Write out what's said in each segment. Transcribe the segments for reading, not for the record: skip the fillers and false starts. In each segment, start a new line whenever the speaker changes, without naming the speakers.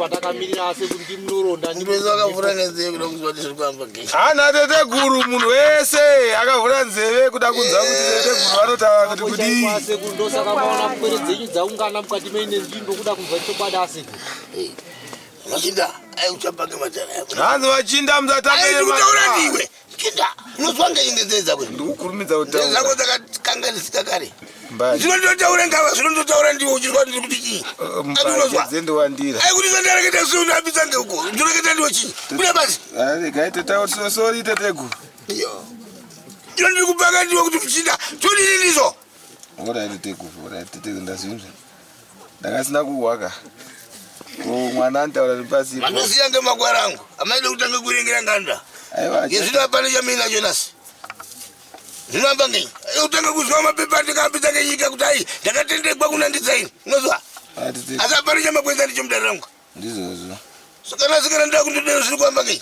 Ndopatakamirira asekuru ndimunoronda.
Munhu wese wakavhura nenzeve kuda kunzwa kuti zviri kuhamba ngei.
Hana teteguru munhu wese akavhura nzeve kuda kunzwa kuti teteguru vanotaura kuti kudii.
Asekuru ndosaka maona pwere dzenyu dzaungana mukati meine nzvimbo kuda kunzwa chokwadi asekuru.
Machinda, ai uchamba ngematara.
Hanzi vachinda musatambe
Ai ndikutaura
nemata.
ndiwe. Chinda, unozwa ngei ngenzeve dzako?
Ndikukurumidza
Nzeve dzako
kutaura.
dzakakanganisika kare.
Mbanje.
Zvinondotaura ngava zvinondotaura ndiwe uchizwa ndiri kuti chii?
Mbanje
Unozwa?
dzendowandira.
Ai kuti zvandareketa sio unapitsa ngeuko. Ndinoreketa ndiwe chii? Kuda basi.
Regai tetaura sorry teteguru.
Iyo. Ndino ndiri kupaka ndiwe kuti muchinda. Todini ndizvo?
Alright teteguru, alright teteguru ndazvinzwa. Ndakasina kuhwaka. Ko mwana anotaura nepasi.
Mandosiya ngemakwara angu. Amaida kutanga kuerengera nganda.
Aiwa.
Ngezvino hapana chamuinacho nhasi. Zvinamba ngei? Utanga kuzwa mapepa ndikapinza ngenyika kuti ai ndakatendekwa kuna ndidzaini. Unozwa? Asi hapana chamakweza ndicho mudare rangu.
Ndizvozvo.
Saka nhasi kana ndakundodero zviri kuhamba ngei?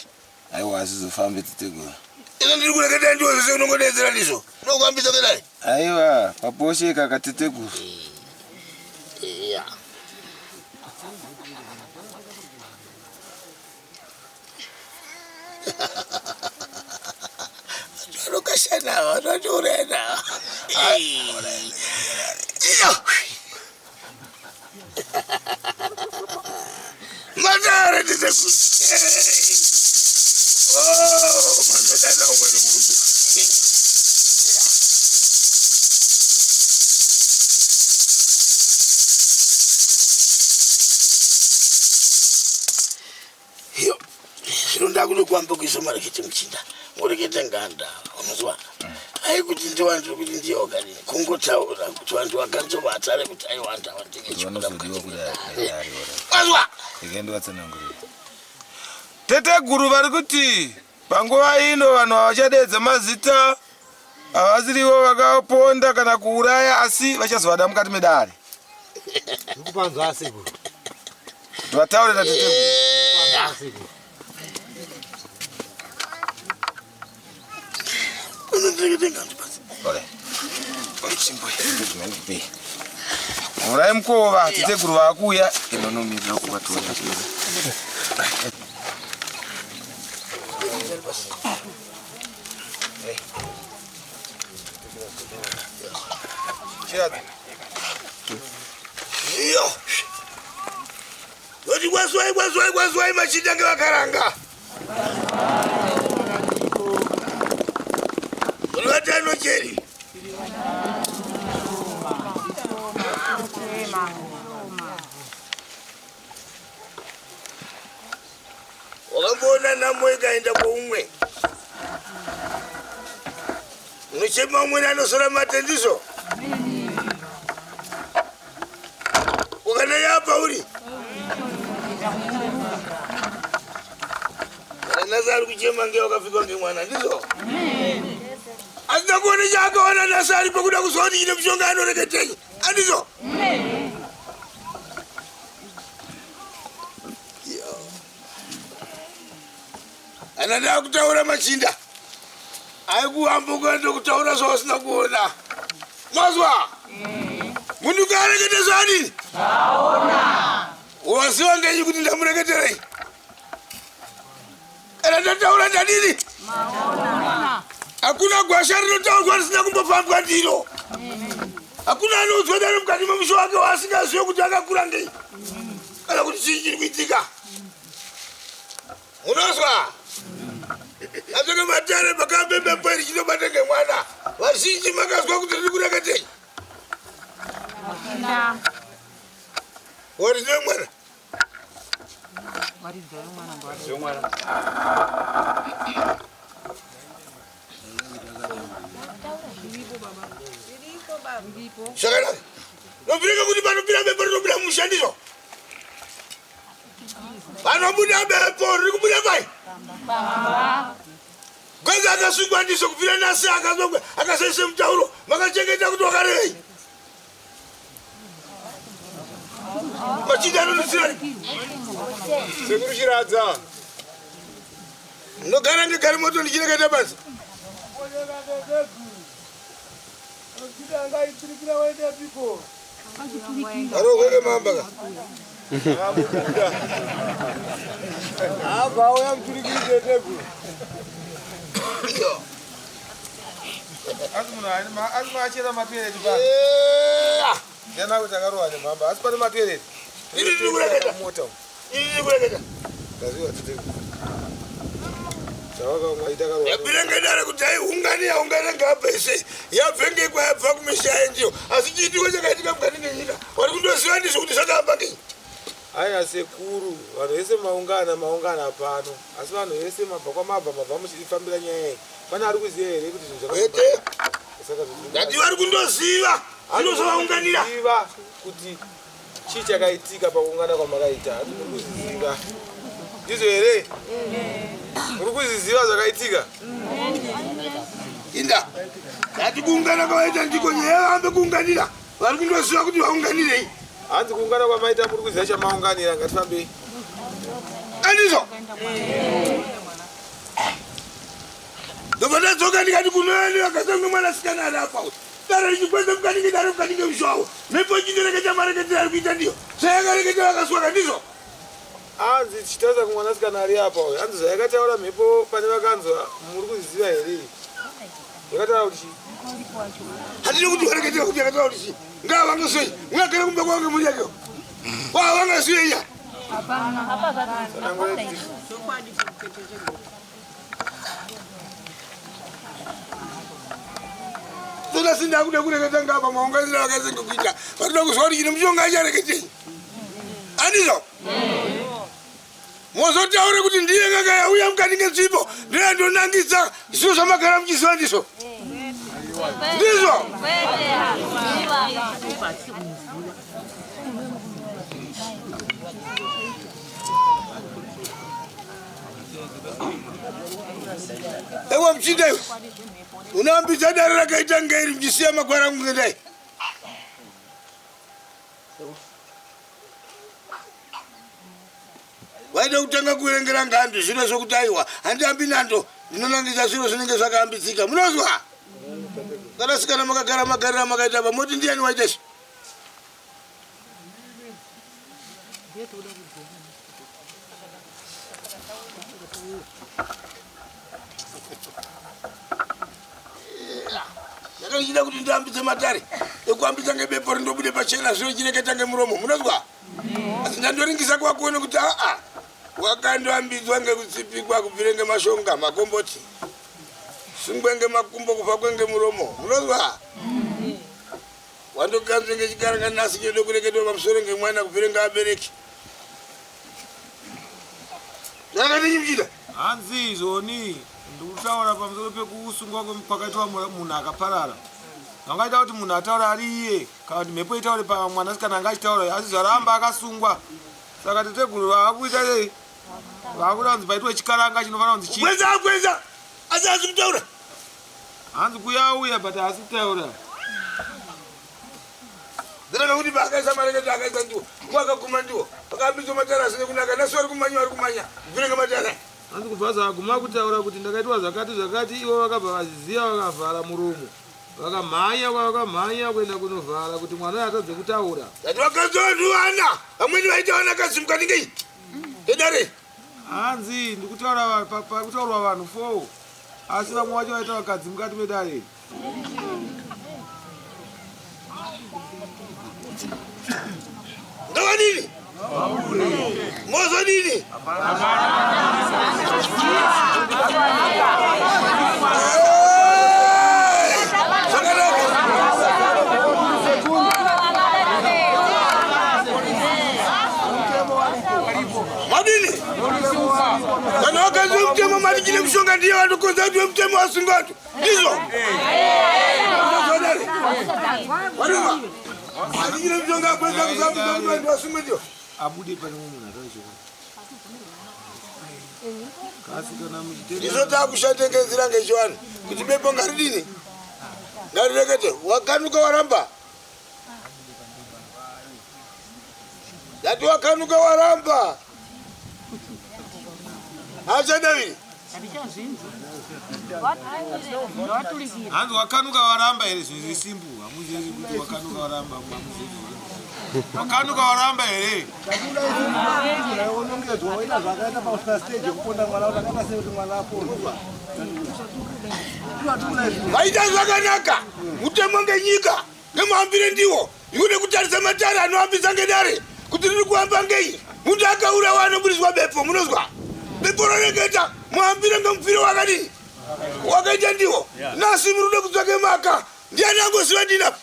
Aiwa azvizofambe teteguru.
Ino ndiri kureketa ndiwo zvese unongodedzera ndizvo. Unokuhambisa kudai.
Aiwa paposheka kateteguru.
Iya. Vanokashana vanotourayana. Iyo. Matare ndizekuti. Oh, manodana umweni muntu. Iyo. Zvino ndakuda kuamba kuisa marekete muchinda. Murekete nganda. Unozwa? Ai kuti ndiwanzwe kuti ndiye wakadini. Kungotaura kuti vantu vakanzo vatare kuti aiwa ndawandike chikuda
Vanozodiwa
mukati
kudai.
medare. Wazwa?
Regai ndivatsanangurire. Teteguru vari kuti panguva ino vanhu havachadeedza mazita havasirivo vakaponda kana kuuraya asi vachazovada mukati medare.
Ndikupanzwa asekuru.
Kuti vataure nateteguru.
Ndikupanzwa asekuru.
Unondirekete nganda basi.
Alright. Vhurai mukova teteguru vakuuya inonomirira kuvatora.
Iyo. Yoti kwazwai kwazwai kwazwai machinda ngevakaranga. Uri vatano cheri. Wakamboona nhamo ikaenda kwoumwe. Unochema umweni anosora mate ndizvo. Ukanaya apa uri. Kana nhasi ari kuchema nge wakafikwa ngemwana ndizvo. Asina kuona chaakaona nhasi ari pekuda kuzwa kuti chine mushonga anoreketei. Andizvo. Ana ndakutaura machinda. Aikuhamba kuenda kutaura zvawasina kuona. Mazwa. Munhu kaarekete zvaadini? Zvaona. Waziva ngenyi kuti ndamureketerei? Kana ndataura ndadini? Maona. Hakuna gwasha rinotaurwa risina kumbofambwa ndiro. Hakuna anoudzwa dare mukati memusha wake waasingazive kuti akakura ngei. Kana kuti chii chiri kuitika. Unozwa? Atsvake matare makambe mhepo iri chinobata ngemwana. Vazhinji makazwa kuti riri kureketei. Waridzi wemwana. Zvakanaka. Nobvira kuti panopira bepo rinobuda musha ndizvo. Panobuda bepo riri kubuda pai? Gweza akasungwa ndizvo kubvira nhasi akasungwa akasaisa mutauro makachengeta kuti wakarevei? Machinda anondiziva
Sekuru Chiradza.
ndinogara ndigari moto ndichireketa basi. Arohweke mamba ka.
Akabuda. Abva auya muturikiri teteguru. Asi munhu asi maachera matoireti pa. Ndiana kuti akarohwa nemhamba asi pane matoireti.
Ini ndiri kureketa.
Mota.
Ini ndiri kureketa.
Ndaziva teteguru. Zvawakaumwa ita akarohwa.
Yapirenge dare kuti aiungani yaungana ngaapese yabvenge kwayabva kumisha yenjiyo asi chiitiko chakaitika mukati ngenyika wari kundoziva ndizvo kuti zvakahamba ngei.
Aiwa sekuru, vanhu vese maungana maungana pano asi vanhu vese mabva kwamabva mabva muchifambira nyaya iyi. Pane ari kuziva here kuti zvinhu
Kwete.
Saka zvinhu
Ndati vari kundoziva zvinozovaunganira.
Ziva kuti chii chakaitika pakuungana kwamakaita. Hati muri kuzviziva. Ndizvo here? Muri kuzviziva zvakaitika?
Inda. Ndati kuungana kwavaita ndiko nyaya vahambe kuunganira. Vari kundoziva kuti vaunganirei.
Hanzi kuungana kwamaita muri kuziva chamaunganira ngatifambei.
Andizvo. Ndobva ndadzoka ndikati kunoyani vakasanga mwanasikana ari apa uyu. Dare richikwedza mukati ngedare mukati ngemushawo. Mhepo ichindireketa mareketero ari kuita ndiyo. Zvayakareketa vakaswaka ndizvo.
Hanzi tichitarisa kumwanasikana ari apa uyu. Hanzi zvayakataura mhepo pane vakanzwa muri kuzviziva here? Yakataura kuti chii?
Handidi kuti vareketera kuti yakataura kuti chii. Ngaa vangaswei. Ungagara kumba kwavo ngemhuri yake. Kwa vangaswei ya. Tona sinda kuda kureketa ngapa maunganira vakazenga kuita. Varikuda kuzwa kuti chine mushonga achareketei. Andizvo? Mozotaure kuti ndiye nganga yauya mukati ngenzvimbo ndiye andonangisa zviro zvamagara muchiziva ndizvo. Ndizvo? Ewa muchinda iwe. Unoambidza dare rakaita ngeri muchisiya magwara angu ngendai. Vaida kutanga kuverengera ngandu zviro zvokuti aiwa handiambi nando ndinonangisa zviro zvinenge zvakaambidzika munozwa kana sikana makagara magarira makaita apa moti ndiyani waita izvi Ndakachida kuti ndiambidze matare ekuambidza ngebepo rindobude pachena zvino chireketa ngemuromo munozwa asi ndandoringisa kwakuone kuti aa wakandoambidzwa ngekutsipikwa kubvire ngemashonga makomboti sungwe ngemakumbo kufa kwengemuromo munozwa wandokanzwe ngechikaranga nhasi chinoda kureketwa pamusoro ngemwana kubvire ngaabereki zvakadini muchida
Hanzi izvoni ndikutaura pamusoro pekusungwa kwakaitwa munhu akaparara. Vangaita kuti munhu ataure ari iye kana kuti mhepo itaure pamwanasikana anga achitaura asi zvaramba akasungwa. Saka teteguru vaakuita sei? Vaakuda kunzi paitwe chikaranga chinofanira kunzi chii?
Kweza kweza asi asi kutaura.
Hanzi kuyauya but haasi kutaura.
Zvireva kuti paakaisa mareketo akaisa ndiwo kwakaguma ndiwo pakambiswa matara asina kunaka nhasi vari kumanya vari kumanya kubvira ngematara.
Hanzi kubva zvaaguma kutaura kuti ndakaitwa zvakati zvakati ivo vakabva vaziva vakavhara muromo vakamhanya kwavakamhanya kuenda kunovhara kuti mwana uyu atadze kutaura.
Ndati vakadzi vanhu vana vamweni vaita vanakadzi mukati ngei edare.
Hanzi ndikutaura pakutaurwa vanhu 4 asi vamwe vacho vaita vakadzi mukati medare.
Ngavadini? Mozodini? Zvakanaka. Madini? Kana wakanzi wemutemo mari chine mushonga ndiye vanokonza kuti wemutemo wasunga vantu. Ndizvo? Ndozvodari. Varima. Mari chine mushonga kwenda kuzambudza kuti vantu vasungwe ndiyo.
Abude pane mumwe munhu ataura chokwadi. Kasi kana muchitenda
Izvo takushande ngenzira ngechivanhu kuti bepo ngaridini ngarirekete wakanuka waramba ndati wakanuka waramba hachadaviri
Hanzi wakanuka waramba here zvinhu zvesimbu hamuzivi kuti wakanuka waramba hamuzivi. Wakanuka waramba here?
Vaita zvakanaka mutemo ngenyika ngemuhambire ndiwo ikude kutarisa matare anohambisa ngedare kuti riri kuhamba ngei. Muntu akaurawa anobudiswa bepo, munozwa bepo roreketa muhambire ngemupfiro wakadii wakaita ndiwo. Nasi muri kude kutsvake maka, ndiani angoziva ndinapo?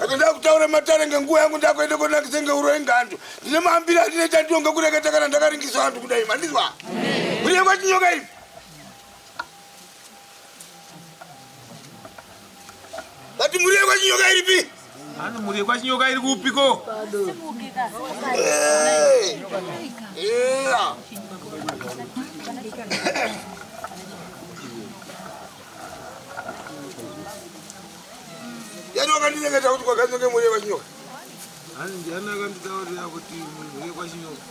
Ati ndakutaura matare ngenguva yangu, ndakuenda konakise ngeuro ingantu. Ndine mahambire andinoita ndiwo ngekureketa kana ndakaringisa vantu kudai, mandizwa uriye kwachinyoka ivi. Vati muriye kwachinyoka iripi?
Ano muriye kwachinyoka iri kupiko?
Yeah. Yani wakandinengeta kuti kwakanyoke muriye kwachinyoka.
Hani ndiani akanditaurira kuti muriye kwachinyoka?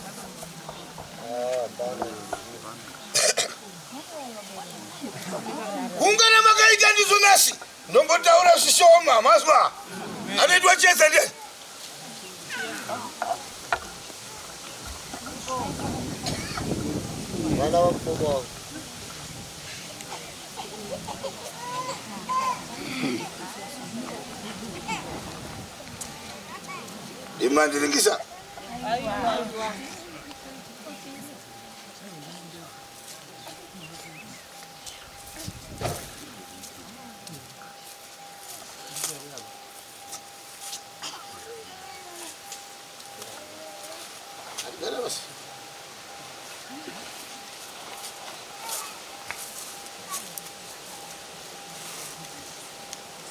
Kungana makaita ndizo nasi ndombotaura zvishoma, mazwa anoitwa chesa ndiani?
Mwana wamukoma wangu.
Imandiringisa Atigara basi.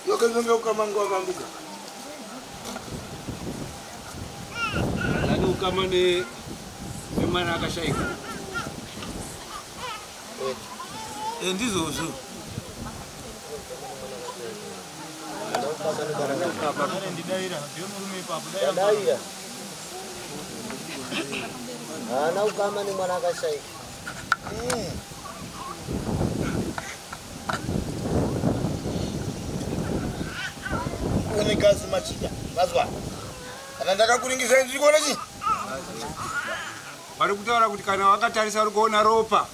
Yokezonge ukamangu wakambuka.
Ani ukama nemwana akashaika. Ndizvozvo.
Yadaira. Haana ukama nemwana akashaika.
Une gazi machinda, mazwa. Kana ndakakuringisai ndiri kuona chii?
Vari kutaura kuti kana wakatarisa uri kuona ropa.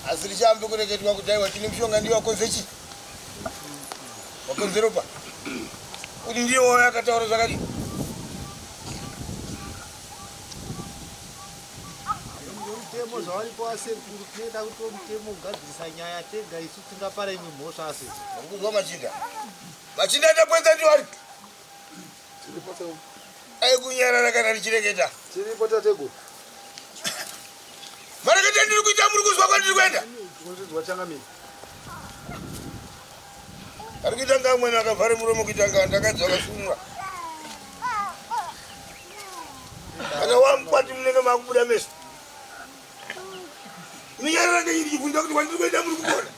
Asi richambe kureketwa kuti aiwa tine mushonga ndiwo wakonze chii? Wakonze ropa. Kuti ndiye wauya akataura zvakadii?
Mutemo zvawaripo asekuru, tinoda kuti mutemo ugadzirisa nyaya tega, isu tingapara imwe mhosva asi.
Kuzwa machinda. Machinda ndapwedza ndiwo ari. Aikunyarara kana richireketa.
Tiripo tateguru.
Marekete ndiri kuita muri kuzwa kwandiri kuenda?
Kuzvidzwa changamire.
Ari kuita nga amweni akavhare muromo kuita nga ndakadzi vakasunura. Kana wamukwati munenge makubuda meso. Minyarara ngenyiri chibvunza kuti kwandiri kuenda muri kuona.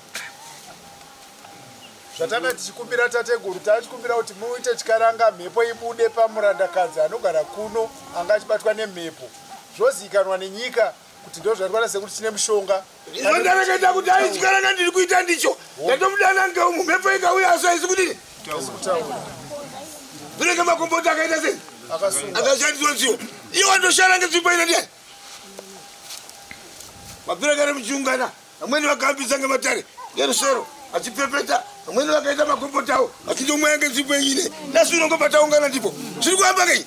Zvatanga tichikumbira tateguru, tachikumbira kuti muite chikaranga mhepo ibude pamurandakadzi anogara kuno anga achibatwa nemhepo. Zvozivikanwa nenyika kuti ndo zvarikwana sekuti tine mushonga.
Izvo ndareketa kuti ai chikaranga ndiri kuita ndicho. Ndatomudana ngeumu mhepo ikauya asi haisi kudini?
Kutaura.
Zvinenge makomboti akaita sei?
Akasunga.
Akashandiswa nziyo. Iye wandoshara ngenzvimbo ino ndiani? Mabvira kare muchiungana, vamweni vakahambisa ngematare ngerusero achipepeta, vamweni vakaita makomboti avo achindomwaya ngenzvimbo ine. Nasi unongobva taungana ndipo. Zviri kuhamba ngei?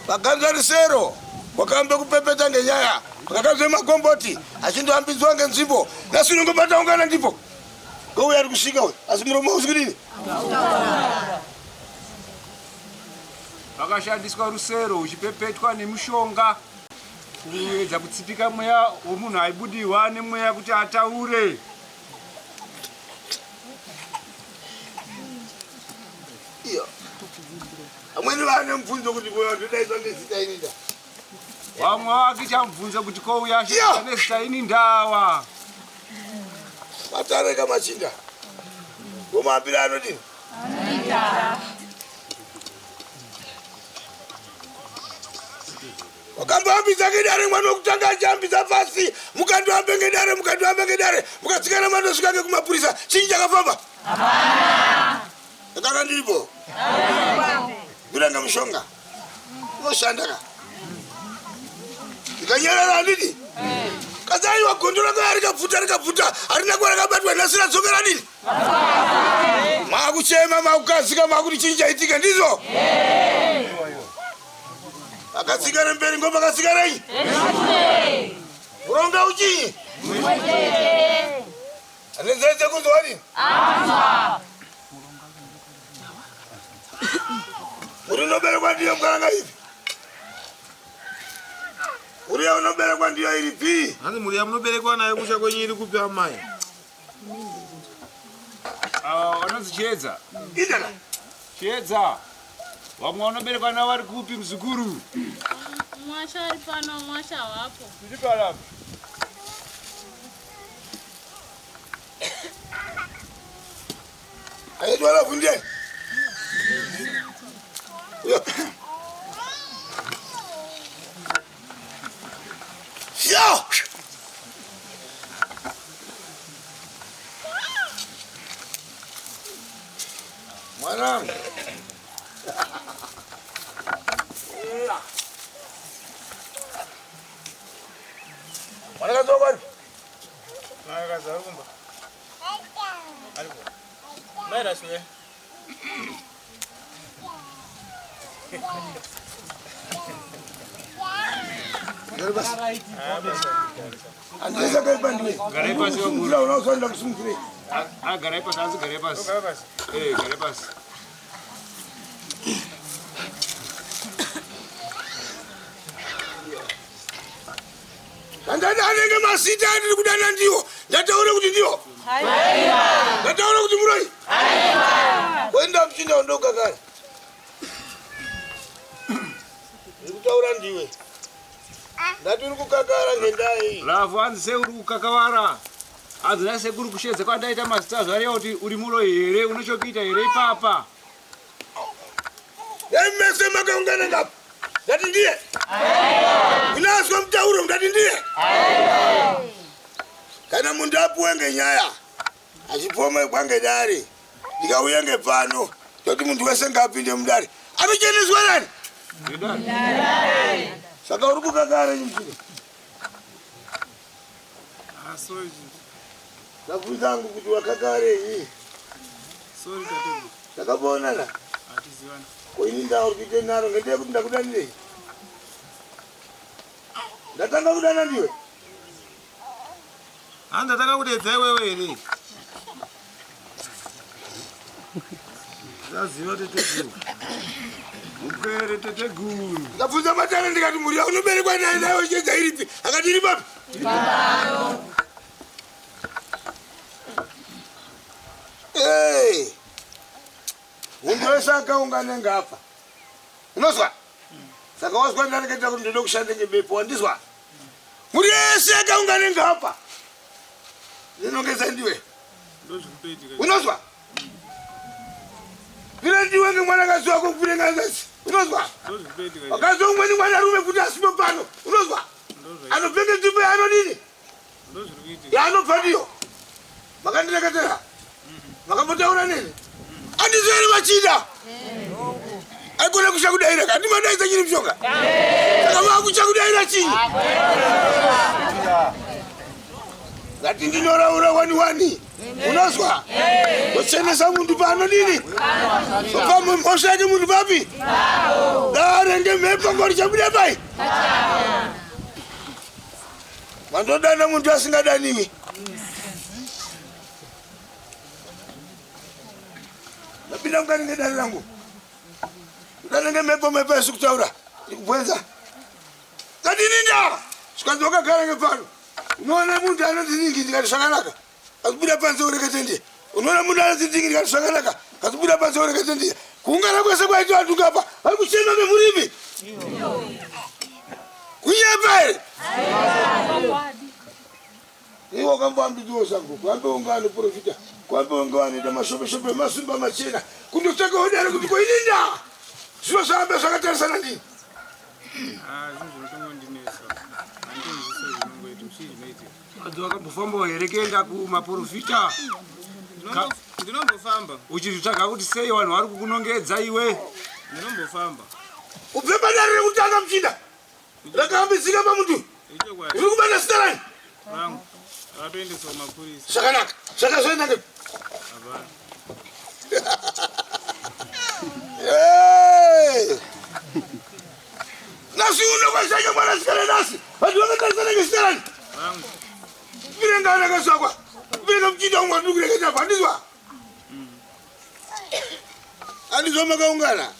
Vakanzwa rusero wakaamba kupepeta ngenyaya, vakakanzwa makomboti achindohambidzwa ngenzvimbo. Nasi unongobva taungana ndipo. Ngouya ari kusvika uyu, asi muromo hausi kudini?
Pakashandiswa rusero uchipepetwa nemushonga kuedza kutsipika mweya womunhu aibudiwa nemweya kuti ataure.
Iyo. Amweni vane mubvunzo kuti kuya ndodaidzwa ngezita ini nda.
Vamwe vakichamubvunza kuti kouya
Iyo.
nezita ini ndawa.
Matareka machinda. Ngomahambiro anodini? Wakamboambidza ngedare mwana wekutanga achiambidza pasi, mukandoambe ngedare, mukandoambe ngedare, mukatsikana mandosvika ngekumapurisa. Chinyi chakafamba? Ndakanga ndiripo. Kuranga mushonga. Unoshanda ka. Ndikanyarara handiti? Kazaiwa gondo rako rikabvuta rikabvuta harina kuva rakabatwa nhasi radzokera dini? Makuchema makukasika makuti chinyi chaitika ndizvo? Akatsika nemberi ngoma akatsika rei? Muronga uchinyi? Ane nzeve dzekunzwa nini? Uri unoberekwa ndiyo mukaranga ipi? Uri unoberekwa ndiyo iri pi?
Hanzi mhuri yamunoberekwa nayo kusha kwenyu iri kupi amai?
Vanonzi Chiedza.
Idaka.
Chiedza. Vamwe vanoberekwa navo vari kupi muzukuru?
Mwasha ari pano, mwasha wapo.
Tiri panapa.
Aitwa rafu ndiani? Uyo. Yo! Mwanangu. Mwanakazi wako ari?
Mwanakazi ari kumba. Aripo. Mai Rasiwe.
Garai pasi vakuru.
Unozoenda kusimudzirei?
Ah, garai pasi, hanzi garai pasi.
Garai pasi.
Eh, garai pasi.
Andani anenge mazita andiri kudana ndiwo. Ndataura kuti ndiwo. Ndataura kuti muroyi. Kuenda muchinda wandokakara. Ndiri kutaura ndiwe. Ndati uri kukakara ngendaa iyi.
Lavhu hanzi sei uri kukakavara? Hanzi nhai sekuru kushedza kwandaita mazita zvareva kuti uri muroyi here? Une chokuita here ipapa?
Dai mese makaungana ngapa. Ndati ndiye. Unazwa mutauro ndati ndiye. Kana munhu apuwe ngenyaya achipomekwa ngedare ndikauya ngepano toti munhu wese ngaapinde mudare anocheneswa nani?
Ndidani?
Saka uri kukakara nyimchini.
Ah, sorry.
Ndabvunza hangu kuti wakakarei?
Sorry tateguru.
Takaboonana.
Hatizivani.
Ko ini ndauri kuite nharo ngendaa yekuti ndakudanirei? Ndatanga kudana ndiwe?
Hanzi ndatanga kudeedza iwewe here? Ndaziva teteguru.
Mupwere teteguru.
Ndabvunza matare ndikati mhuri yaunoberekwa naye nayo chedza iripi? Akati iri papi? Hey! Munhu wese akaungana ngaapa. Unozwa? Saka wazwa ndareketa kuti ndinoda kushanda ngebepo wandizwa? Mhuri yese yakaungana ngaapa. Ndinongeza ndiwe.
Ndozvikutoitika.
Unozwa? Pira ndiwe ngemwanakazi wako kupira nganzasi. Unozwa?
Ndozvikutoitika.
Wakazi umweni mwanarume kuti asipo pano. Unozwa? Anopfeke nzvimbo yaanodini?
Ndozviri kuitika.
Yaanobva ndiyo. Makandireketera? Makambotaura neni? Handizvo here machinda? Aikona kusha kudaira ka? Ndimadaidza chiri mushonga? Saka makucha kudaira chii? Ngati ndinoraura wani wani. Unozwa? Kuchenesa muntu paanodini? Kupa mhosva yake muntu papi? Dare ngemhepo ngori chabuda pai? Mandodana muntu asingadaniwi. Ndapinda mukati ngedare rangu. Kudana ngemhepo mhepo isi kutaura. Ndikubwenza. Ngatini ndaa. Zvikanzi wakagara ngepano. Unoona muntu anoti ningi ndikati zvakanaka. Akabuda panze urekete ndiye. Unoona munhu anoti ningi ndikati zvakanaka. Akabuda panze urekete ndiye. Kuungana kwese kwaitwa vanhu ngapa. Vari kuchema ngemurimi. Kunyepa here? Iwe wakamboambidziwo sango kuambe unga anoprofita kuambe unga anoita mashopeshope emasimba machena kundotsvaka hodare kuti koininda zvino zvaambe zvakatarisana ndini
Ah, zvinhu zvinotongoitika.
Madzi wakambofambawo here kuenda kumaporofita?
Ndinombofamba.
Uchizvitsvaga kuti sei vanhu vari kukunongedza iwe?
Ndinombofamba.
Ubve padare rekutanga muchinda rakahambidzika pamuntu.
Ichokwadi.
Uri kubata zita rani?
Rangu. Rakatoendeswa kumapurisa.
Zvakanaka. Zvakazoenda ngepi?
Hapana.
Hey! Nasi uno kwashanya mwanasikana nasi. Vanhu vakatarisana ngezita rani?
Rangu.
Virenga rakaswakwa. Virenga muchinda umwe ndiri kureketa apa handizwa? Handizwa makaungana?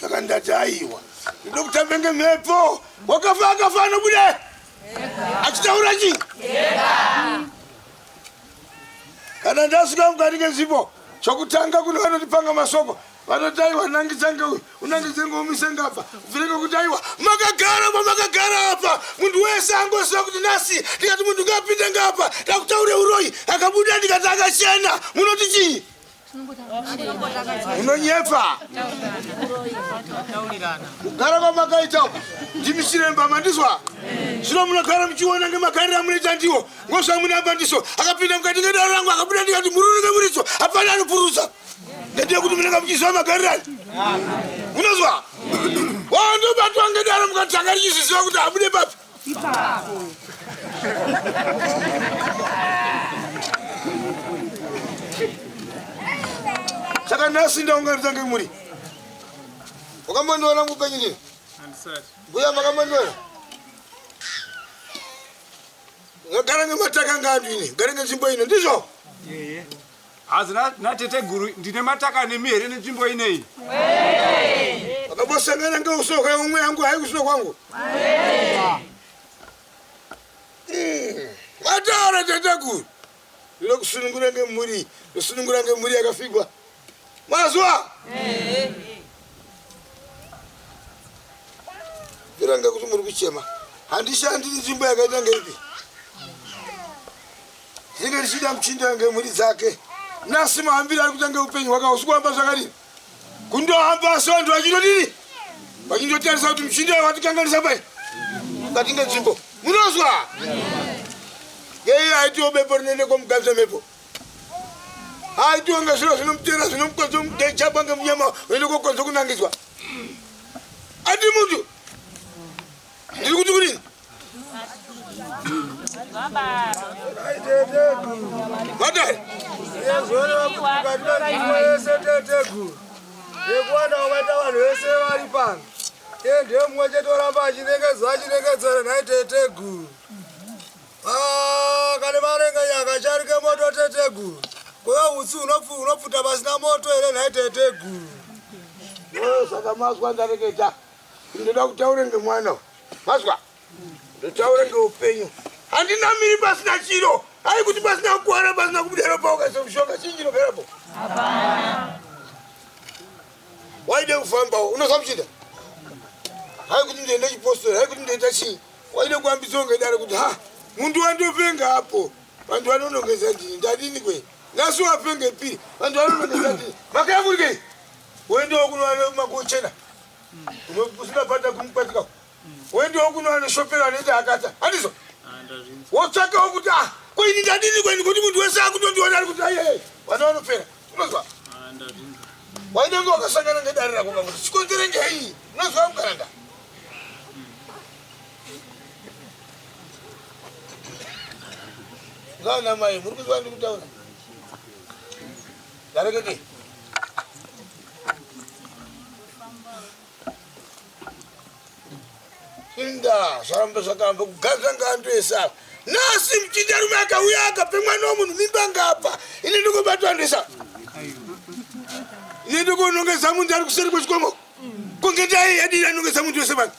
Saka ndati aiwa. Ndinoda kutamba ngemhepo. Wakafa akafa anobuda. Achitaura chii? Kana ndasvika mukati ngezvipo, chokutanga kune vanotipanga masoko vanoti aiwa nangidza ngeuyu unangidze ngeumise ngapa ubvire ngekuti aiwa makagara pamakagara apa munhu wese angoziva kuti nasi ndikati munhu ngapinde ngapa ndakutaure uroyi akabuda ndikati akachena munoti chii Unonyepa. Kugara kwamakaita uku ndimi chiremba mandizwa. Zvino munogara muchiona ngemagariro amunoita ndiwo ngozvamunamba ndiso akapinda mukati ngedaro rangu akabuda ndikati mururu ngemuridzo hapana anopurutsa ngendiye kuti munenge muchiziva magariro ani munozwa wandobatwa ngedaro mukatanga richizviziva kuti abude papi Saka nhasi ndaunganidza ngemuri. Wakambondiona muupenyu ndini?
Handisati.
Mbuya makambondiona? Ngagara ngemataka ngaantu ini, gare ngenzvimbo ino, ndizvo?
Hanzi nateteguru ndine mataka nemi here nenzvimbo ineyi?
Vakambosangana ngeuso hweumwe yangu hai kusuo kwangu. Mataura teteguru. Ndinokusunungura ngemhuri, ndosunungura ngemhuri yakafigwa. Mazwa? Bvira ngekuti muri kuchema. Handishandi nzvimbo yakaita ngeipi? Ndinge ndichida muchinda ngemhuri dzake. Nasi mahambiro ari kuita ngeupenyu hwake hausi kuhamba zvakadini? Kundohamba asi vanhu vachindodini? Vachindotarisa kuti muchinda watikanganisa pai? Mukati ngenzvimbo. Munozwa? Ngeiyo haitiwo bepo rinoenda kwamugadzwa mhepo. Haitiwo ngezviro zvinomutera zvinomukonzo mudechapa ngemunyama unoenda kokonzo kunangidzwa. Ati muntu ndiri kuti kudini? Vadai.
Yekuwanda kwakaita vanhu vese vari pano. Iye ndiye mumwe chete oramba achinengedzwa achinengedzwa nhai teteguru. Ah, kane marengenya akacharike moto teteguru. Kuya utsi unopfuta pasina moto here nhai teteguru.
Saka mazwa ndareketa. Ndoda kutaura ngemwana. Mazwa. Ndotaura ngeupenyu. Handina miri pasina chiro. Hai kuti pasina kukwara pasina kubuda ropa ukaisa mushonga chii chinogarapo? Hapana. Waide kufambawo unozwa muchinda? Hai kuti ndoenda chipostori, hai kuti ndoita chii? Waide kuhambiswa ngedare kuti ha muntu wandopenga apo. Vantu vanonongedza ndini ndadini kwe? Nhasi wapenge piri. Vantu vanonongedza ndini. Makayamurikei? Woendawo kuno makochena. Usina bhata kumupatika. Woendawo kuno anoshopera anoita akata. Handizvo? Wotsvakawo kuti ah ko ini ndadini kweni kuti muntu wese akutondiona ari kuti aiye vana vanopera. Unozwa? Wainenge wakasangana ngedare rako kakuti chikonzere ngei? Unozwa mukaranda? Ngana mai muri kuzwa ndiri kutaura? Ndarekete. Inda zvaramba zvakaramba kuganza ngaantu ese ava. Nasi muchindarume akauya akape mwana womunhu mimba ngapa. Ini ndikobatwa antu ese ava. Ini ndikonongedza munhu ari kuseri kwechikomo. Kunge dai yadii anongedza muntu wese pano.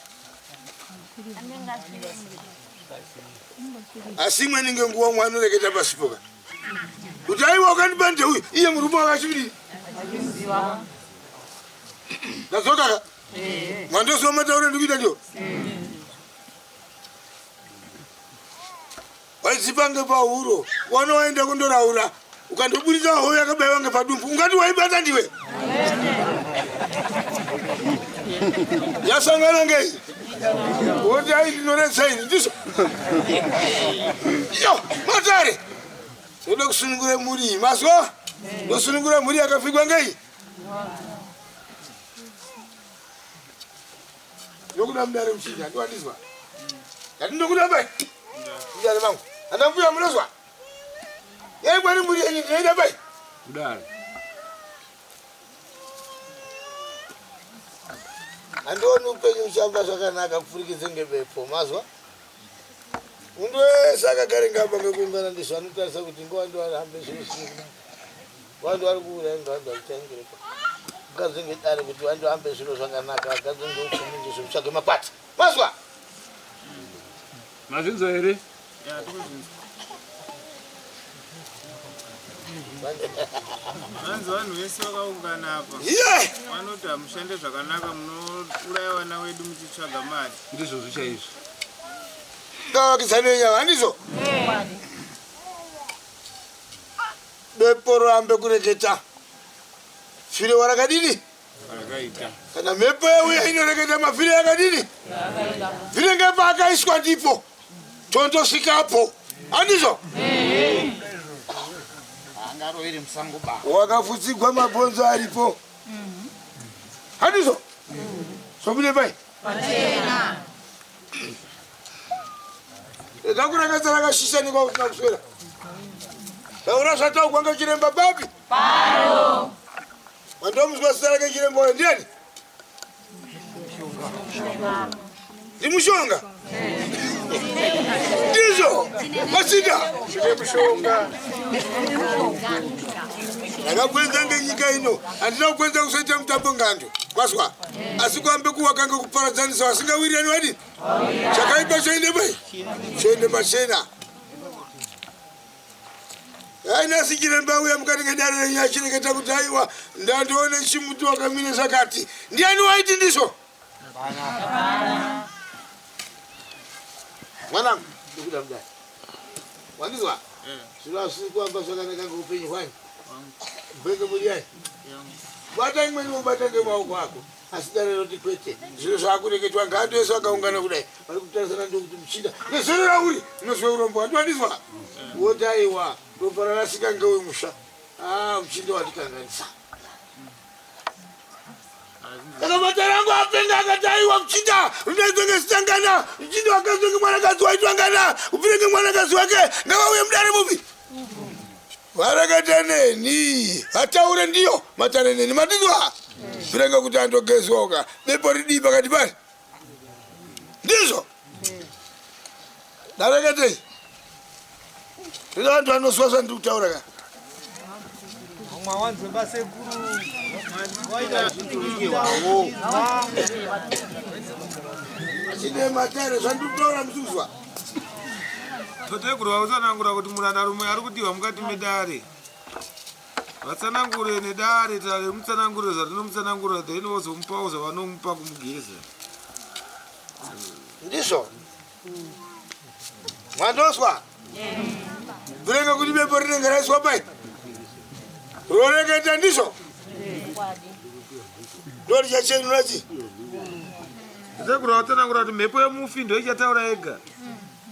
Asi imweni ngenguva umwe anoreketa pasipoka. Kuti aiwa wakandipa ndeuyu iye murume wakachiviri. Ndadzoka ka? Mandozwa mataura ndikuita ndiwo. Waidzipa ngepahuro, wana waenda kundoraura, ukandoburitsa hove yakabaiwa ngepadumbu, ungati waibata ndiwe. Yasangana ngei? Woti ai ndinoretsa ini ndizvo. Yo, matare. Toda kusunungura mhuri iyi. Mazwa? Ndosunungura mhuri yakafigwa ngei? Ndokuda mudare muchinja, handiwandizwa. Ndati ndokuda bai. Mudare mangu. Ana mbuya munozwa? Yai kwani mhuri yenyu ndinoida bai.
Kudare.
Handioni upenyu uchamba zvakanaka kupfurikidza ngebepo mazwa. Mundu wese akagare ngapa ngekuungana ndizvo anotarisa kuti nguva ndo arihambe zviro zvisina kunaka. Vanhu vari kuuraya vanhu vachitangireka. Mukadzi ngedare kuti vanhu vahambe zviro zvakanaka, vakadzi ngeupfumi ndizvo mutsvage makwati. Mazwa!
Mazvinzwa here?
Vanzi vanhu vese vakaungana apa vanoti hamushande zvakanaka munouraya vana vedu muchitsvaga mari.
Ndizvozvo chaizvo.
Ngavakidzane nyama, handizvo? Bepo roambe kureketa. Fire warakadini?
Rakaita.
Kana mhepo yauya inoreketa mafire yakadini? Zvinenge paakaiswa ndipo. Tondosvikapo. Handizvo?
Angarovere musango ba.
Wakafutsigwa mabhonzo aripo. Handizvo? Sobude pai?
Pachena.
Rega kureketa rakashisha nekwausina kuswera. Taura zvataugwa ngechiremba papi?
Paro.
Wandomuzwa zita rake chiremba uyo ndiani? Ndimushonga. Ndizvo. Masida.
Mushonga.
Ndakakwenza ngenyika ino. Handina kukwenza kusoita mutambo ngando. Kwazwa. Asi kuambe kuwakanga kuparadzanisa vasingawirirani vadini? Chakaipa choende pai? Choende pachena. Ainasi chiremba uya mukati ngedare renyu achireketa kuti aiwa ndandoone chimuti wakamire zvakati. Ndiani waiti ndizvo? Mwanangu, ndikuda mudare. Wandizwa? Zviro hazvisi kuamba zvakanaka ngeupenyu hwanyu. Mbenge muri yani? Bata imweni wobata ngemaoko ako. Asi dare roti kwete. Zviro zvakureketwa ngaantu ese vakaungana kudai. Vari kutarisana ndokuti muchinda. Nezero rauri unozwe urombo. Handiwandizwa? Woti aiwa ropa rarasika ngeuyu musha. Ah, muchinda watikanganisa. Saka matare angu apenga akati aiwa muchinda rudaidza ngesitangana muchinda wakazwa ngemwanakadzi waitwangana upire ngemwanakadzi wake ngavauye mudare mupi varekete neni vataure ndiyo matare neni matizwa zvirenge kuti andogezwa uka bepo ridii pakati pari ndizvo ndareketei Zvino vantu vanozwa zvandiri kutaura ka.
Vamwe wanzwe basekuru waita zvinhu
Achine matare zvandiri kutaura musuzwa.
Tateguru vautsanangura kuti murandarume ari kudiwa mukati medare. Vatsanangure nedare tare mutsanangure zvatinomutsanangura then vozomupawo zvavanomupa kumugeza.
Ndizvo. Mwandoswa? Zvinenge kuti bepo rinenge raiswa pai? Roreketa ndizvo? Ndorichachenura chi?
Sekuru vatsanangura kuti mhepo yemufi ndoichataura yega.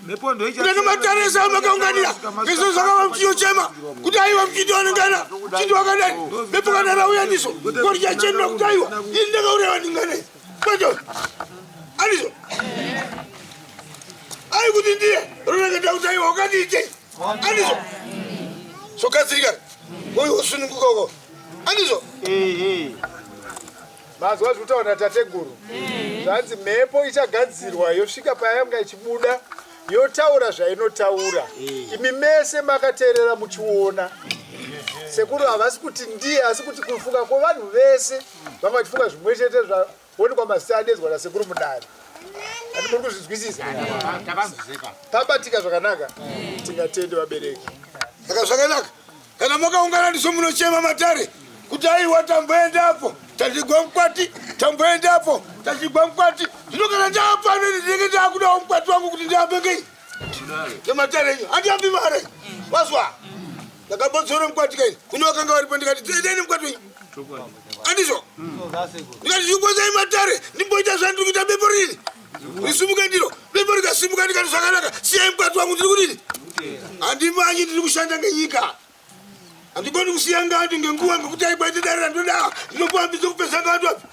Mhepo
ndoichatinenge matarisa makaunganira izvo zvakava muchiyochema kuti aiwa muchiti wanengana muchiti wakadai mhepo kana rauya ndizvo ndorichachenura kuti aiwa ini ndakauraiwa ndinganei kwete andizvo ai kuti ndiye roreketa kuti aiwa wakadiitei andizvo zvogadzirika uyu usununguka uko andizvo
Mazwa zviri kutaura natateguru zvanzi mhepo ichagadzirwa yosvika payanga ichibuda yotaura zvainotaura imi mese makateerera muchiona sekuru havasi kuti ndiye asi kuti kufunga kwevanhu vese vanga vachifunga zvimwe chete zvaonekwa mazita adedzwa nasekuru mudare ati muri kuzvinzwisisa pabatika zvakanaka tingatende vabereki
saka zvakanaka kana makaungana ndiso munochema matare kuti aiwa tamboendapo tachigwa mukwati tamboendapo tachigwa mukwati zvino kana ndaapano ini ndinenge ndaakudawo mukwati wangu kuti ndiambe ngei ngematare enyu handiambi mare wazwa. Ndakambodzora mukwati kaini kune vakanga varipo ndikati endai nemukwati wenyu. Andizvo? Ndikati zvikwezai matare ndimboita zvandiri kuita bepo rini risumuke ndiro bepo rikasimuka ndikati zvakanaka siyai mukwati wangu ndiri kudini handimanyi ndiri kushanda ngenyika handigoni kusiya ngandu ngenguva ngekuti aibwaite dare randoda ndinokuambidza kupedza ngandu api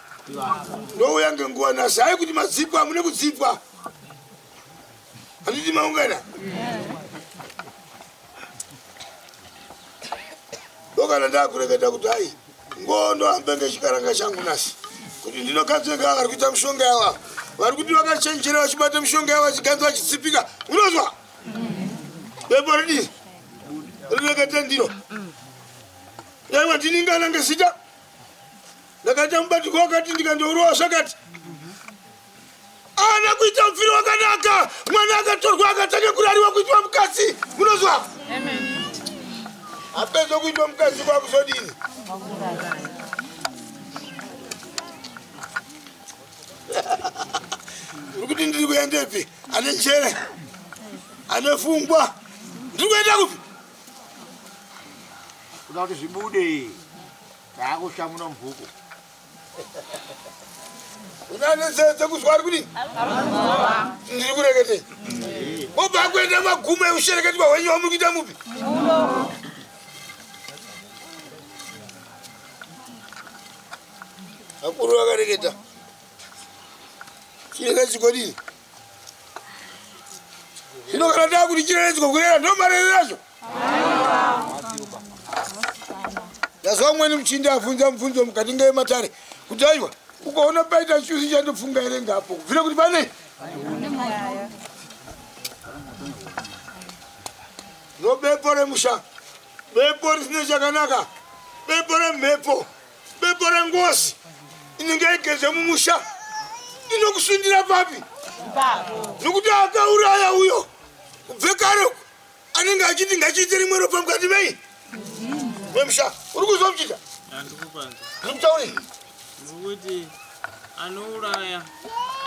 ndouya ngenguva nhasi hayi kuti madzipwa mune kudzipwa handiti maungana ndokana ndakureketa kuti hai ngondohambe ngechikaranga changu nhasi kuti ndinokadzeka vari kuita mishonga yava vari kuti vakachenjera vachibata mishonga yavo vachiganza vachitsipika unozwa bepo ridii rirekete ndiro yaiwa ndiningana ngezita ndakaita mubatiko wakati ndikandourova zvakati Ana kuita mufiro wakanaka, mwana akatorwa akatanga kurariwa kuitwa mukadzi. Munozwa? Apedza kuitwa mukadzi kwakuzodini? Uri kuti ndiri kuendepi? Ane njere, ane fungwa, ndiri kuenda kupi?
Kuda kuti zvibude, taakushamuna mubhuku.
Unane nzeve dzekuzwa ari kudii? Ndiri kureketei. Obva kuenda magumo eushereketwa hwenyu wamuri kuita mupi? Vakuru vakareketa. Chirega chikodini? Zvino kana takuti chireredzwa kurera ndomarerero acho. Ndazwa umweni muchinda abvunza mubvunzo mukati ngematare kuti aiwa ukaona paita chuzi chandofunga here ngapo kubvira kuti pane no bepo remusha bepo risine chakanaka bepo remhepo bepo rengozi inenge igeze mumusha inokusundira papi nokuti akauraya uyo kubve kare uko anenge achiti ngachiite rimwe ropa mukati mei memusha uri kuzwa muchita ndikutaurei
nokuti anouraya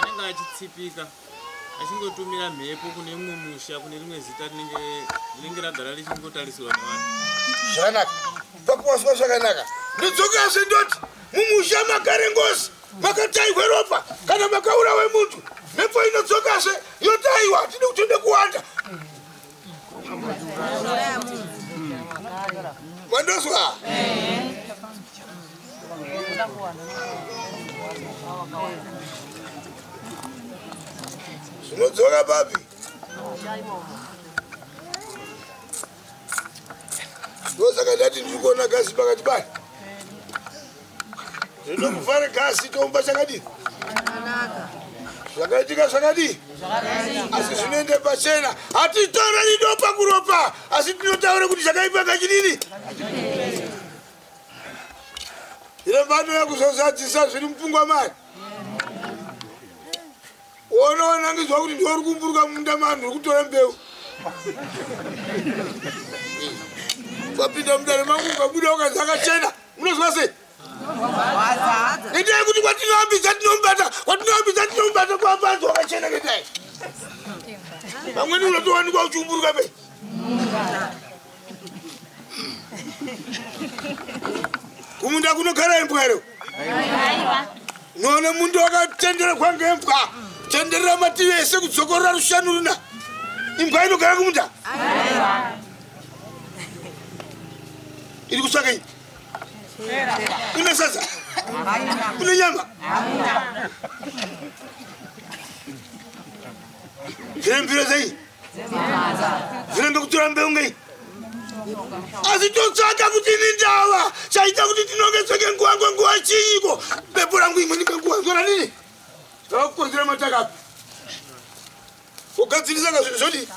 anenge achitsipika achingotumira mhepo kune mumwe musha kune rimwe zita rinenge ragara richingotarisirwa nevanhu
zvakanaka pakuwaswa zvakanaka ndodzokazve ndoti mumusha magare ngozi makataihwe ropa kana makaurawe muntu mhepo inodzokazve yotaiwa hatidi kuti ende kuwanda wandozwa zvinodzoka papi ndosaka ndati ndiri kuona gasi pakati bani zvino kuvhara gasi toumba chakadii zvakaitika zvakadii asi zvinoende pachena hatitaurani dopa kuropa asi tinotaura kuti chakaipa ngachidini iramba anouya kuzozadzisa zviri mupfungwa mari Ona wanangidzwa kuti ndiwe uri kumburuka mumunda manhu uri kutora mbeu. Wapinda mudare mangu ukabuda ukanzi akachena. Munozwa sei? Ngendaya yekuti kwatinoambidza tinomubata, kwatinoambidza tinomubata kwapanzi wakachena ngendaya. Pamweni unotowanikwa uchiumburuka pe. Kumunda kunogara imbwa here? Unoona mundu wakatenderekwa ngembwa, tenderera mativi ese kudzokorora rushanu runa. Imbwa inogara kumunda? Iri kutsvaka iyi? Une sadza? Une nyama? Zvine mviro dzei? Zvinenge kutora mbeu ngei? Asi totsvaka kuti ini ndava chaita kuti tinongedzwe ngenguva ngenguva chiiko? Bepo rangu imweni ngenguva nzora nini? Zvava kukonzera matakapi. Kugadzirisa ka zvinhu zvodii?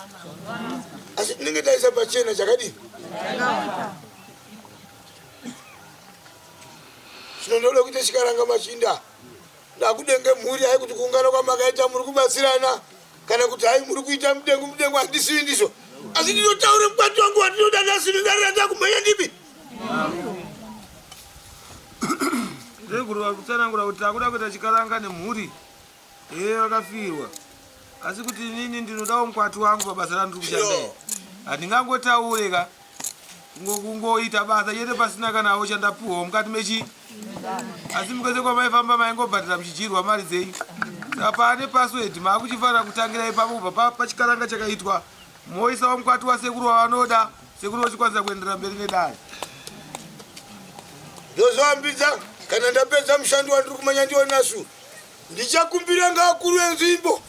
Asi tinenge taisa pachena chakadii? Zvino ndoda kuita chikaranga machinda. Ndakudenge mhuri hayi kuti kuungana kwamakaita muri kubatsirana kana kuti hayi muri kuita mudengu mudengu handisivi ndizvo asi ndinotaura mukwati wangu wandinoda nhasi ndindarira ndakumhanya ndipi
Sekuru vari kutsanangura kuti takuda kuita chikaranga nemhuri ee vakafirwa asi kuti inini ndinodawo mukwati wangu pabasa randiri kushanda iri handingangotaure ka. Kungoita basa chete pasina kanawo chandapuhwa mukati mechi asi mukwese kwamaifamba maingobhadhara muchidyirwa mari dzenyu. Saka paane password maakuchifanira kutangira ipapo kubva pachikaranga chakaitwa moisawo mukwati wasekuru wavanoda sekuru vochikwanisa kuenderera mberi nedare.
Ndozoambidza kana ndapedza mushando wandiri kumanya ndiwo nasu. Ndichakumbira ngaakuru enzvimbo.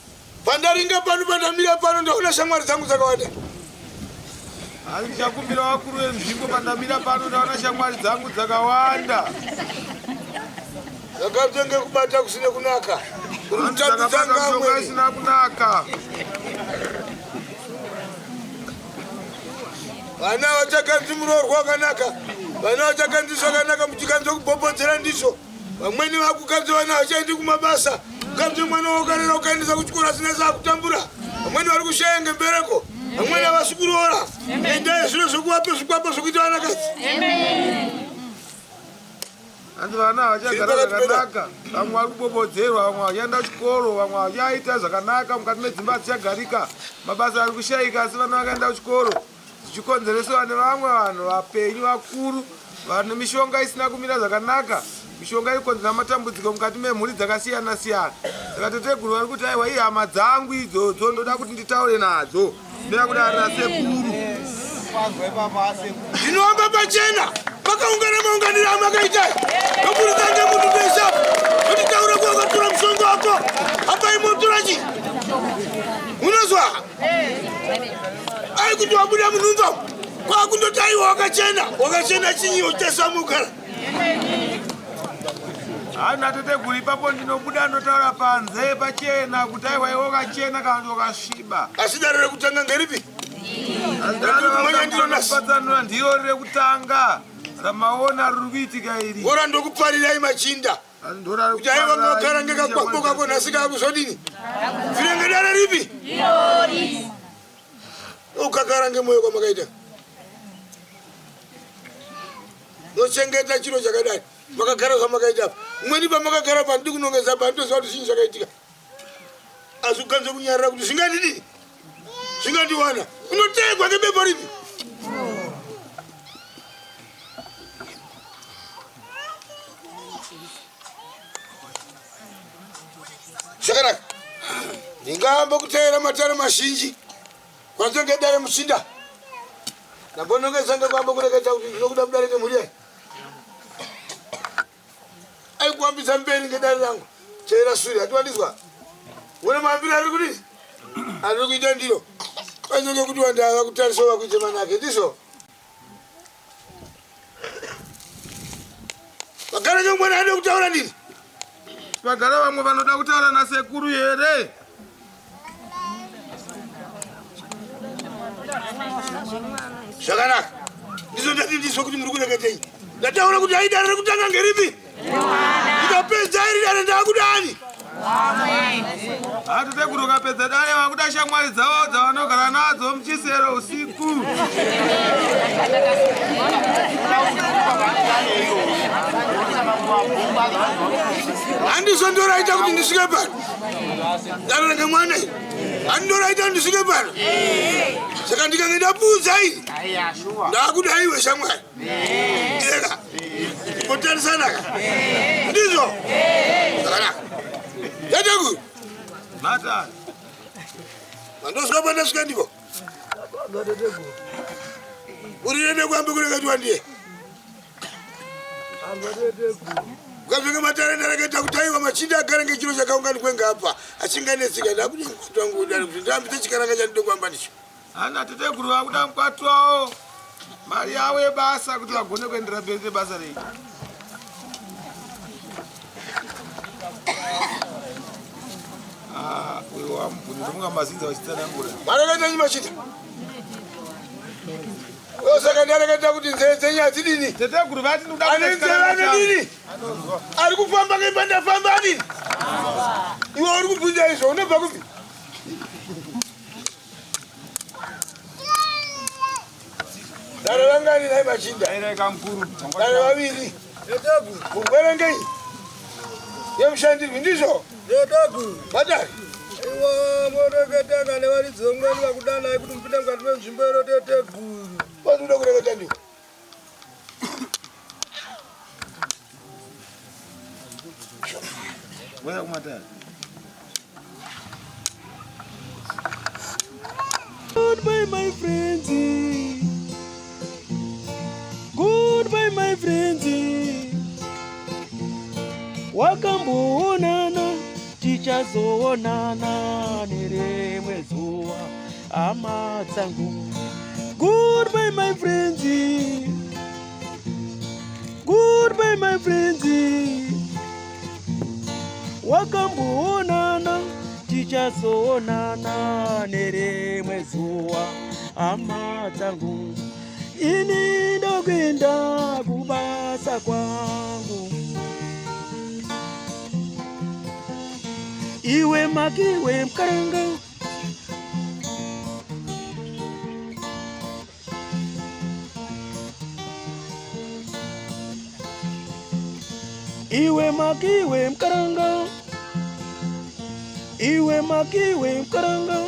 Pandaringa pano pandamira pano ndaona shamwari dzangu dzakawanda.
Asi ndichakumbira vakuru venzvimbo pandamira pano ndaona shamwari dzangu dzakawanda.
Dzakatenge kubata kusina kunaka. Kuri kutambidza ngamwe.
Isina kunaka.
Vana vachakanzi muroorwa wakanaka. Vana vachakanzi zvakanaka muchikanzi kubhobhodzera ndizvo. Vamweni vakukanzi vana vachaendi kumabasa. Ukanzi mwana wakarera ukaendesa kuchikoro asina saakutambura. Vamweni vari kushaya ngembereko. Vamweni havasi kuroora. Endai zvino zvekuvape zvikwambo zvekuita vanakadzi.
Hanzi vana havachagara zvakanaka, vamwe vari kubobodzerwa, vamwe vachienda kuchikoro, vamwe vachaita zvakanaka mukati medzimba hadzichagarika, mabasa ari kushayika asi vana vakaenda kuchikoro zvichikonzereswa nevamwe vanhu vapenyu vakuru vane mishonga isina kumira zvakanaka, mishonga iri kukonzera matambudziko mukati memhuri dzakasiyana siyana. Saka teteguru vari kuti aiwa ihama dzangu idzodzo ndoda kuti nditaure nadzo. Ndinoda kudaro nasekuru.
Ndinoamba pachena makaungana maunganiro amakaita nokuridza ngemunhu pese apo notitaura kuwa wakatora mushonga wako apa imotora chi unozwa ai kuti wabuda munhumba kwakundoti aiwa wakachena wakachena chinyi uchitesa mugara
Hana tateguru ipapo ndinobuda ndotaura panze pachena kuti aiwa iwe wakachena kana kuti wakasviba.
Asi dare rekutanga ngeripi?
Patsanura ndiro rekutanga ramaona riri kuitika iri.
Ora ndokuparirai machinda. Kuti aiwa ngakara ngekakwambo kako nhasi kakuzodini? Zvirenge dare ripi?
Irori.
Ukakara ngemoyo kwamakaita. Nochengeta chiro chakadai. Makagara zvamakaita apa. Umweni pamakagara pa ndiri kunongedza pa nditoziva kuti zvinhu zvakaitika. Asi ukanzwa kunyarara kuti zvingandidii? Zvingandiwana. Unoteegwa ngebepo ripi? Zvakanaka. Ndingaamba kuteera matare mazhinji. Kwanzwa ngedare muchinda. Ndambonongedza ngekwamba kureketa kuti ndinokuda mudare ngemhuri yayi. Aikuhambisa mberi ngedare rangu. Teera sure hatiwandizwa. Wona mahambiro ari kudii? Ari kuita ndiro. Kwanzwa ngekuti wandava kutarisa wakuite manake ndizvo. Vagara ngemwana anoda kutaura ndini.
Vagara vamwe vanoda kutaura nasekuru here?
Zvakanaka. Ndizvo ndati ndizvo kuti muri kureketei. Ndataura kuti aidare rekutanga ngeripi? Ndikapedza iri dare ndakudani?
Hatiteguru ukapedza dare vakuda shamwari dzavo dzavanogara nadzo muchisero usiku.
Handizvo ndoraita kuti ndisvike pano. Dare renge mwana iri. Handindoraita kuti ndisvike pano. Saka ndikange ndapudza iri. Ndakuda iwe shamwari. Eka. Kutarisanaka. Ndizvo. Zvakanaka. Tateguru.
Mata.
Mandosvika pandasvika ndipo. Urirende kuambe kureketwa ndiye. Ukazvenge matare ndareketa kuti aiwa machinda agare ngechiro chakaunganikwe ngapa achinganetsika ndakuti mukoti wangu udare kuti ndambite chikaranga chandide kuamba ndicho.
Ana teteguru vakuda mukwati wavo mari yavo yebasa kuti vagone kuendera mberi nebasa rei. Ah, uyo wamubvunza ndofunga mazinza vachitsanangura.
Mareketa nyi machinda. Saka ndareketa kuti nzeve dzenyu hadzidini.
Teteguru vati ndoda
Ane nzeve anodini? Ari kufamba ngemba ndafamba adini? Iwe uri kubvunza izvo unobva kupi? Dare vangani nhai machinda? Dare vaviri. Murwere ngei? Yemushandirwi ndizvo? Matare.
Iwa moreketaka nevaridzi vemweni vakudanai kuti mupinde mukati menzvimbo ino teteguru.
Vanoda kureketa ndiwo.
Voya kumatare.
Goodbye, my friends. Goodbye, my friends. Wakamboonana, tichazoonana nerimwe zuva, hama dzangu. Goodbye, my friends. Goodbye, my friends. Wakamboonana, tichazoonana nerimwe zuva, hama dzangu. Ini ndokuenda kubasa kwangu. Iwe makiwe mkaranga. Iwe makiwe mkaranga. Iwe makiwe mkaranga.